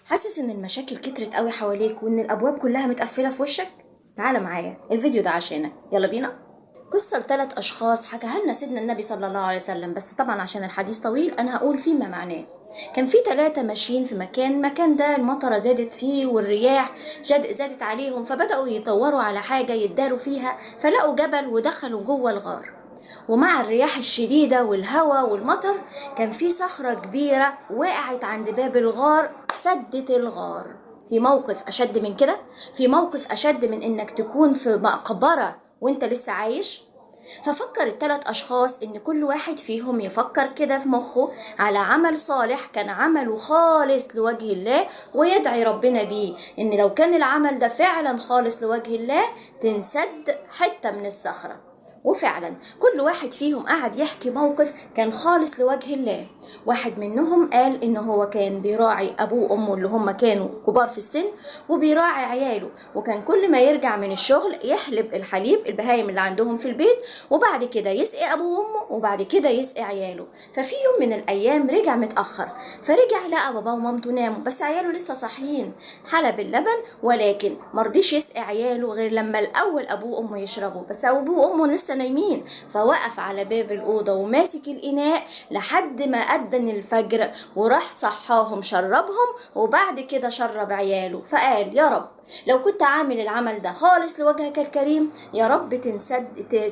حاسس ان المشاكل كترت قوي حواليك وان الابواب كلها متقفله في وشك؟ تعال معايا، الفيديو ده عشانك. يلا بينا. قصة لثلاث أشخاص حكاها لنا سيدنا النبي صلى الله عليه وسلم، بس طبعا عشان الحديث طويل أنا هقول فيما معناه. كان في 3 ماشيين في مكان، المكان ده المطرة زادت فيه والرياح زادت عليهم، فبدأوا يدوروا على حاجة يتداروا فيها، فلقوا جبل ودخلوا جوه الغار. ومع الرياح الشديدة والهواء والمطر كان في صخرة كبيرة وقعت عند باب الغار، سدت الغار. في موقف أشد من كده؟ في موقف أشد من إنك تكون في مقبرة وإنت لسه عايش؟ ففكر الثلاث أشخاص إن كل واحد فيهم يفكر كده في مخه على عمل صالح كان عمله خالص لوجه الله ويدعي ربنا بيه، إن لو كان العمل ده فعلا خالص لوجه الله تنسد حتة من الصخرة. وفعلا كل واحد فيهم قعد يحكي موقف كان خالص لوجه الله. واحد منهم قال إن هو كان بيراعي أبوه وأمه اللي هم كانوا كبار في السن، وبيراعي عياله، وكان كل ما يرجع من الشغل يحلب الحليب البهايم اللي عندهم في البيت، وبعد كده يسقي أبوه وأمه، وبعد كده يسقي عياله. ففي يوم من الأيام رجع متأخر، فرجع لقى باباه ومامته ناموا بس عياله لسه صاحيين. حلب اللبن ولكن مرضيش يسقي عياله غير لما الأول أبوه وأمه يشربوا، بس أبوه وأمه لسه نايمين. فوقف على باب الأوضة وماسك الإناء لحد ما أذن الفجر، وراح صحاهم شربهم، وبعد كده شرب عياله. فقال يا رب لو كنت عامل العمل ده خالص لوجهك الكريم يا رب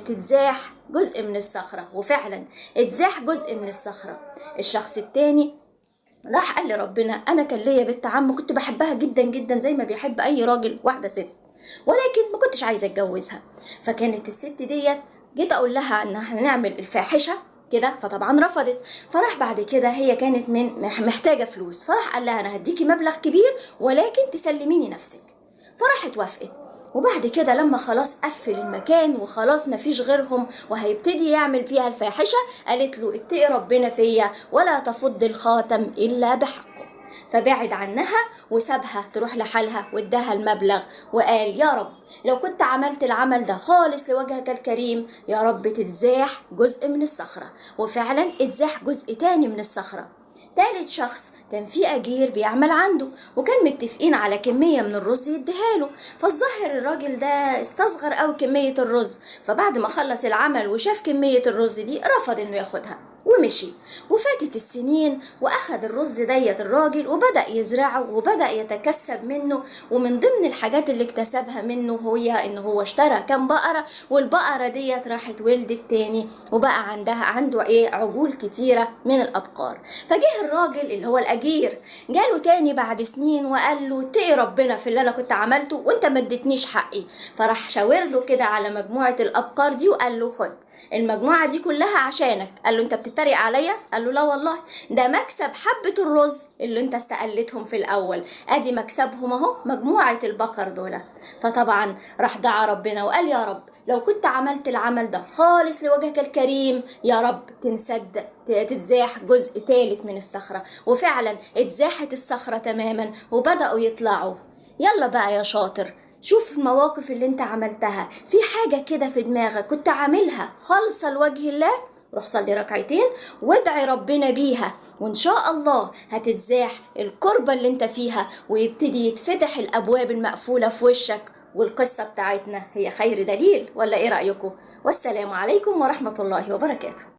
تتزاح جزء من الصخرة. وفعلا اتزاح جزء من الصخرة. الشخص التاني راح قال لربنا أنا كان ليا بنت عم كنت بحبها جدا جدا زي ما بيحب أي راجل واحدة ست، ولكن ما كنتش عايزة اتجوزها. فكانت الست ديت جيت أقول لها إن احنا نعمل الفاحشة كده، فطبعا رفضت. فراح بعد كده هي كانت من محتاجة فلوس، فراح قال لها أنا هديكي مبلغ كبير ولكن تسلميني نفسك. فراحت وافقت. وبعد كده لما خلاص قفل المكان وخلاص مفيش غيرهم وهيبتدي يعمل فيها الفاحشة، قالت له اتقي ربنا فيا ولا تفض الخاتم إلا بحقه. فبعد عنها وسابها تروح لحالها واداها المبلغ، وقال يا رب لو كنت عملت العمل ده خالص لوجهك الكريم يا رب تتزاح جزء من الصخرة. وفعلا اتزاح جزء تاني من الصخرة. تالت شخص كان في أجير بيعمل عنده، وكان متفقين على كمية من الرز يديها له. فالظاهر الراجل ده استصغر قوي كمية الرز، فبعد ما خلص العمل وشاف كمية الرز دي رفض انه ياخدها ومشي. وفاتت السنين واخد الرز ديت الراجل وبدأ يزرعه وبدأ يتكسب منه. ومن ضمن الحاجات اللي اكتسبها منه هي ان هو اشترى كام بقرة، والبقرة ديت راحت ولدت تاني وبقى عنده عجول كتيرة من الأبقار. فجه الراجل اللي هو الأجير جاله تاني بعد سنين وقال له اتقي ربنا في اللي انا كنت عملته وانت ما اديتنيش حقي. فراح شاور له كده على مجموعة الأبقار دي وقال له خد المجموعة دي كلها عشانك. قال له انت بتتريق عليا؟ قال له لا والله، ده مكسب حبة الرز اللي انت استقلتهم في الأول، ادي مكسبهم اهو مجموعة البقر دول. فطبعا راح دعا ربنا وقال يا رب لو كنت عملت العمل ده خالص لوجهك الكريم يا رب تتزاح جزء تالت من الصخرة. وفعلا اتزاحت الصخرة تماما وبدأوا يطلعوا. يلا بقى يا شاطر، شوف المواقف اللي انت عملتها، في حاجة كده في دماغك كنت عاملها خالصة لوجه الله، روح صلي ركعتين وادعي ربنا بيها، وان شاء الله هتتزاح الكربة اللي انت فيها ويبتدي يتفتح الابواب المقفولة في وشك. والقصة بتاعتنا هي خير دليل، ولا ايه رأيكم؟ والسلام عليكم ورحمة الله وبركاته.